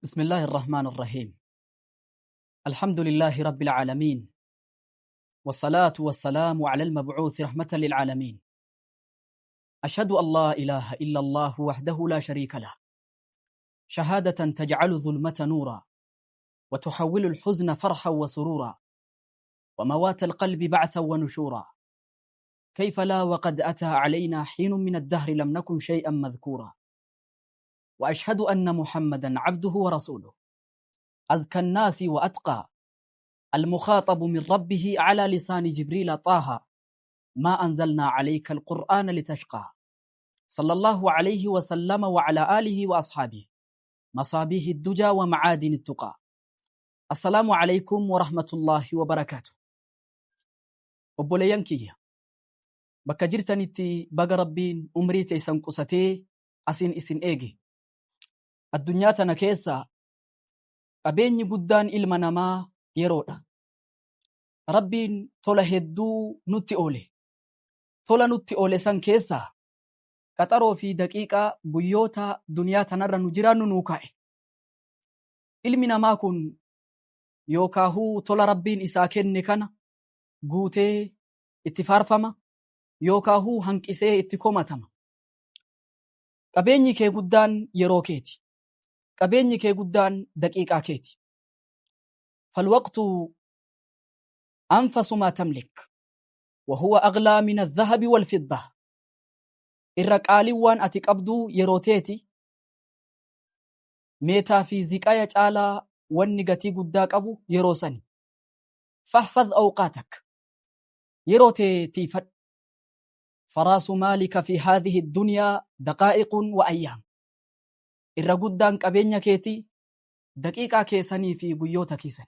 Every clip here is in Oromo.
بسم الله الرحمن الرحيم. الحمد لله رب العالمين، والصلاة والسلام على المبعوث رحمة للعالمين. أشهد أن لا إله إلا الله وحده لا شريك له، شهادة تجعل الظلمة نورا، وتحول الحزن فرحا وسرورا، وموات القلب بعثا ونشورا. كيف لا وقد أتى علينا حين من الدهر لم نكن شيئا مذكورا. وأشهد أن محمدا عبده ورسوله، أزكى الناس وأتقى، المخاطب من ربه على لسان جبريل طه، ما أنزلنا عليك القرآن لتشقى، صلى الله عليه وسلم وعلى آله وأصحابه مصابيح الدجى ومعادن التقى. السلام عليكم ورحمة الله وبركاته. Obboleeyyan kiyya, bakka jirtanitti baga Rabbiin umrii teessan qusatee asiin isin eege. Addunyaa tana keessa qabeenyi guddaan ilma namaa yeroodha. Rabbiin tola hedduu nutti oole. Tola nutti oole san keessaa qaxaroo fi daqiiqaa guyyoota duniyaa tanarra nu jiraannu nuu kaa'e. Ilmi namaa kun yookaahuu tola Rabbiin isaa kenne kana guutee itti faarfama, yookaahuu hanqisee itti komatama. Qabeenyi kee guddaan yeroo keeti. Qabeenyi kee guddaan daqiiqaa keeti. فالوقت أنفس ما تملك، وهو أغلى من الذهب والفضة. Irra qaalii waan ati qabdu yeroo teeti. Meetaa fi ziqaya caalaa wanni gatii guddaa qabu yeroo sani. فاحفظ أوقاتك، yeroo tee tiifadhu. فراس مالك في هذه الدنيا دقائق وأيام. Irra guddaan qabeenya keetii daqiiqaa keessanii fi guyyoota keessan.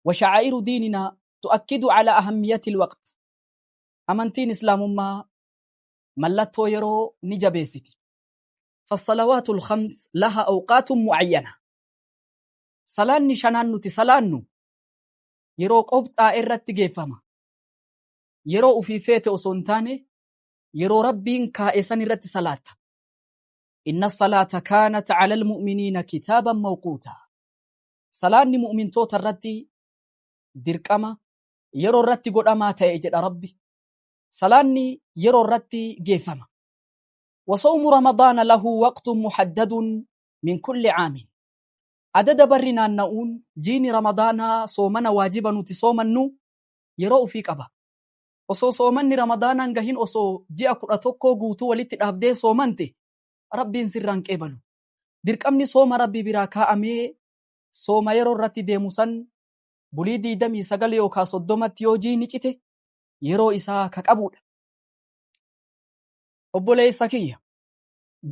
وشعائر ديننا تؤكد على أهمية الوقت. Amantiin Islaamummaa mallattoo yeroo ni jabeessiti. فالصلوات الخمس لها أوقات معينة. Salaanni shanaan nuti salaannu yeroo qopxaa irratti geeffama. Yeroo ufii feete osoo hin taane yeroo Rabbiin kaa'e san irratti salaatta. إن الصلاة كانت على المؤمنين كتابا موقوتا. Salaanni mu'mintoota irratti dirqama yeroo irratti godhamaa ta'e jedha Rabbi. Salaanni yeroo irratti geeffama. وصوم رمضان له وقت محدد من كل عام. Adada barri naanna'uun jiini Ramadaanaa soomana waajiba nuti soomannu yeroo ufii qaba. Osoo soomanni Ramadaanaan gahin osoo ji'a 11 guutuu walitti dhaabdee soomante Rabbiin sirraan qeebalu. Dirqamni sooma Rabbi biraa kaa'amee sooma yeroo irratti deemu san bulii 29 yookaan 30tti yoo jiini cite yeroo isaa ka qabudha. Obboleessa kiyya,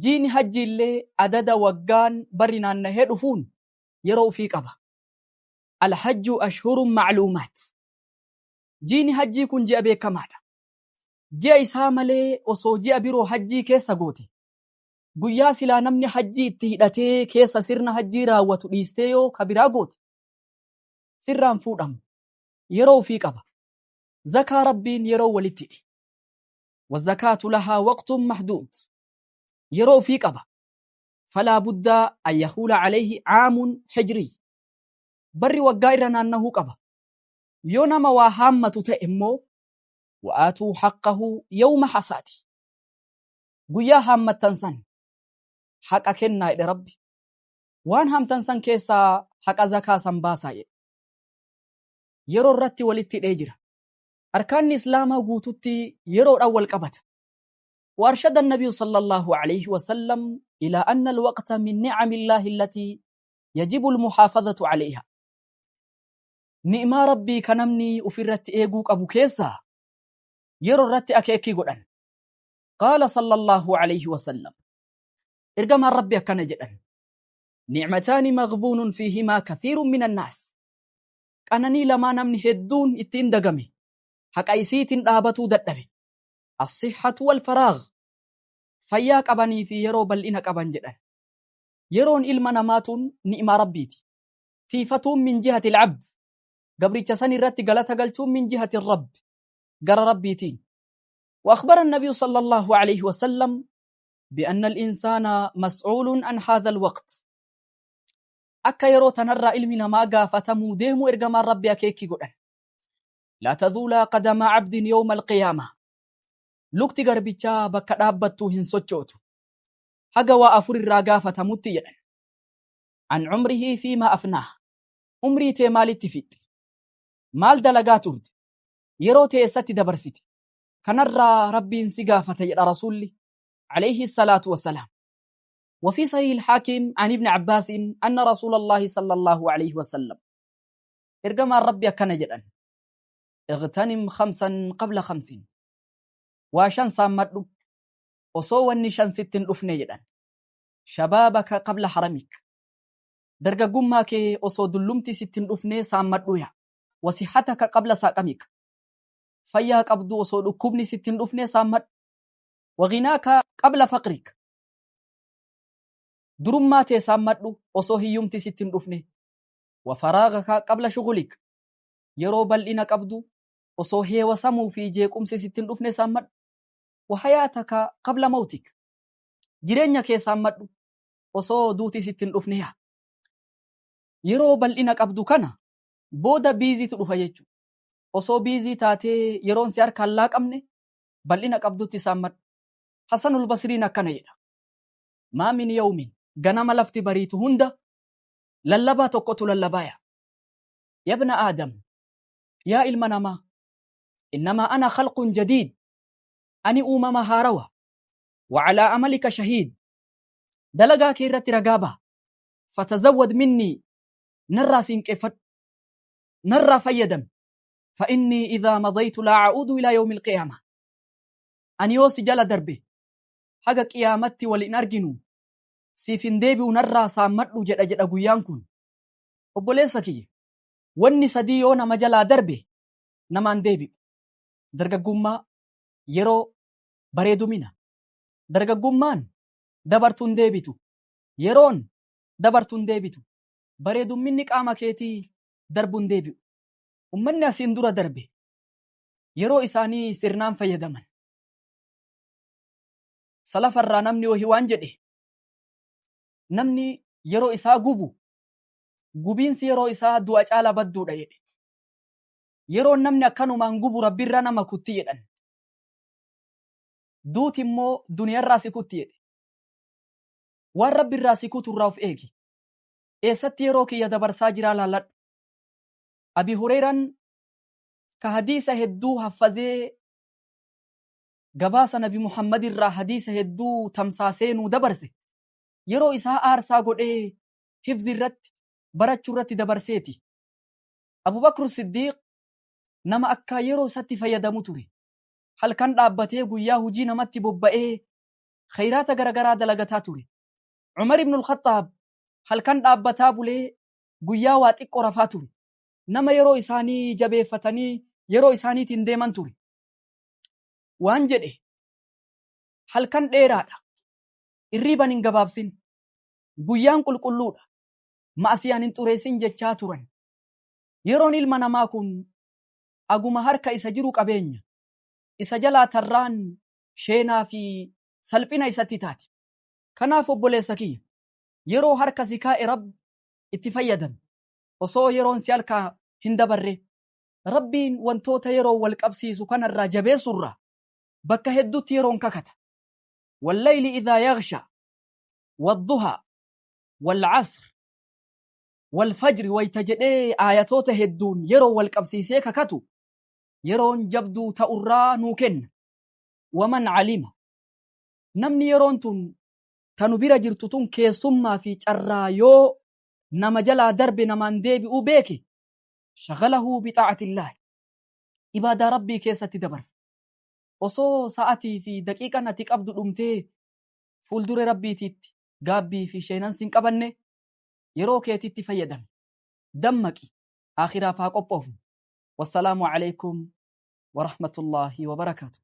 jiini hajji illee adada waggaan barri naannahee dhufuun yeroo ufii qaba. الحج أشهر معلومات. Jiini hajjii kun ji'a beekamaadha. Ji'a isaa malee osoo ji'a biroo hajjii keessa goote, guyyaa silaa namni hajjii itti hidhatee keessa sirna hajjii raawwatu dhiistee yoo ka biraa goote sirraan fuudhamu. Yeroo ufii qaba. Zakaa Rabbiin yeroo walitti hidhe. والزكاة لها وقت محدود. Yeroo ufii qaba. فلا بد أن يحول عليه عام هجري. Barri waggaa irra naannahuu qaba. Yoo nama waa haammatu ta'e immoo وآتوا حقه يوم حصاده. Guyyaa haammattan san haqa kennaa jedhe Rabbi. Waan haamtan san keessaa haqa zakaa san baasaa jedhe. Yeroo irratti walitti hidhee jira. Arkaanni Islaamaa guututti yeroodhaan wal qabata. وأرشد النبي صلى الله عليه وسلم إلى أن الوقت من نعم الله التي يجب المحافظة عليها. Ni'maa Rabbii kan namni ofirratti eeguu qabu keessaa yeroo irratti akeekii godhan. قال صلى الله عليه وسلم، Ergamaan Rabbi akkana jedhan: نعمتان مغبون فيهما كثير من الناس. Qananii lamaa namni hedduun ittiin dagame, haqa isiitiin dhaabatuu dadhabe. الصحة والفراغ. Fayyaa qabanii fi yeroo bal'ina qaban jedhan. Yeroon ilma namaatuun ni'maa Rabbiiti. Tiifatuun من جهة العبد. Gabricha san irratti galata galchuun من جهة الرب. Gara Rabbiitiin. وأخبر النبي صلى الله عليه وسلم بأن الإنسان مسؤول عن هذا الوقت. Akka yeroo tanarraa ilmi namaa gaafatamuu deemu ergamaan Rabbi akeekkii godhan. Laa tazuula qadama cabdin yawma alqiyaama. Lukti garbichaa bakka dhaabbattuu hin sochootu. Haga waa afur irraa gaafatamutti jedhan. An cumrihii fiimaa afnaah. Umrii tee maalitti fixxe? Maal dalagaa turte? Yeroo tee eessatti dabarsite? Kanarraa Rabbiin si gaafata jedha Rasuulli alayhi salaatu wassalaam. وفي صحيح الحاكم عن ابن عباس أن رسول الله صلى الله عليه وسلم إرجما ربي كان جدا اغتنم خمسا قبل خمس وشان سامدو osoo wanni shan sitti hin dhufne jedhan. Shabaabaka qabla haramik. Dargaggummaa kee osoo dullumti sitti hin dhufne saammadhu yaa. Wasihataka qabla saaqamik. Fayyaa qabdu osoo dhukkubni sitti hin dhufne saammadhu. Waginaaka qabla faqrik. Durummaa tee saammadhu osoo hiyyumti sitti hin dhufne. Wafaraagaka qabla shugulik. Yeroo bal'ina qabdu osoo heewasamuu fi jeequmsi sitti hin dhufne saammadhu. Wahayaataka qabla mawtik. Jireenya kee saammadhu osoo duuti sitti hin dhufne yaa. Yeroo bal'ina qabdu kana booda biiziitu dhufa jechuudha. Osoo biizii taatee yeroon si harkaan laaqamne bal'ina qabdutti saammadhu. Hasanul Basriin akkana jedha. Maa min yawmin ganama lafti bariitu hunda lallabaa tokkotu lallabaaya. Yabna Aadam, yaa ilma namaa, innamaa ana khalqun jadiid, ani uumama haarawa, wa calaa amalika shahiid, dalagaa kee irratti ragaa ba'a. Fatazawwad minnii, narraa siinqeeffadhu, narraa fayyadami. Fa innii idhaa madaytu laa a'uudu ilaa yawmi alqiyaama. Ani yoo si jala darbe haga qiyaamatti wal hin arginu, siif hin deebi'u, narraa saammadhu jedha jedha guyyaan kun. Obboleessa kiyya, wanni sadii yoo nama jalaa darbe namaan deebi'u. Dargaggummaa, yeroo, bareedumina. Dargaggummaan dabartuun deebitu. Yeroon dabartuun deebitu. Bareedumminni qaama keetii darbuun deebi'u. Ummanni asiin dura darbe yeroo isaanii sirnaan fayyadaman. Salafarraa namni wahii waan jedhe, namni yeroo isaa gubu gubiinsi yeroo isaa du'a caala badduudha jedhe. Yeroon namni akkanumaan gubu rabbirra nama kutti jedhan. Duuti immoo duniyarraa si kutti jedhe. Waan rabbirraa si kuturraa of eegi. Eessatti yeroo kiyya dabarsaa jiraa laalladhu. Abi Hureeraan ka hadiisa hedduu haffazee gabaasa Nabi Muhammad irraa hadiisa hedduu tamsaasee nuu dabarse yeroo isaa aarsaa godhee hifzi irratti barachuu irratti dabarseeti. Abubakr Siddiiq nama akka yeroo isatti fayyadamu ture. Halkan dhaabbatee guyyaa hojii namatti bobba'ee khayraata garagaraa dalagataa ture. Umar ibn al-Khattaab halkan dhaabbataa bulee guyyaa waa xiqqoo rafaa ture. Nama yeroo isaanii jabeeffatanii yeroo isaaniitiin deeman ture. Waan jedhe, halkan dheeraadha. Irriiban hin gabaabsin. Guyyaan qulqulluudha. Ma'asiyaan hin xureessin jechaa turan. Yeroon ilma namaa kun aguma harka isa jiru qabeenya. Isa jalaa tarraan sheenaa fi salphina isatti taati. Kanaaf obboleessa kiyya, yeroo harka si kaa'e Rabbi itti fayyadami. Osoo yeroon si harkaa hin dabarre, Rabbiin wantoota yeroo wal qabsiisu kanarraa jabeessurraa bakka hedduutti yeroon kakata. Wallayli idhaa yaghsha, wadduhaa, wal'asr, walfajri wayta jedhee aayatoota hedduun yeroo wal qabsiisee kakatu yeroon jabduu ta'urraa nuu kenna. Waman calima, namni yeroon tun tanu bira jirtu tun keessummaa fi carraa yoo nama jalaa darbe namaan deebi'uu beeke, shagalahu bixaacatillaahi, ibaadaa Rabbii keessatti dabarsa. Osoo sa'atii fi daqiiqan ati qabdu dhumtee fuuldura Rabbiitiitti gaabbii fi sheenansi hin qabanne, yeroo keetitti fayyadami. Dammaqi, aakhiraaf haa qophoofnu. Wassalaamu alaykum warahmatullaahi wabarakaatu.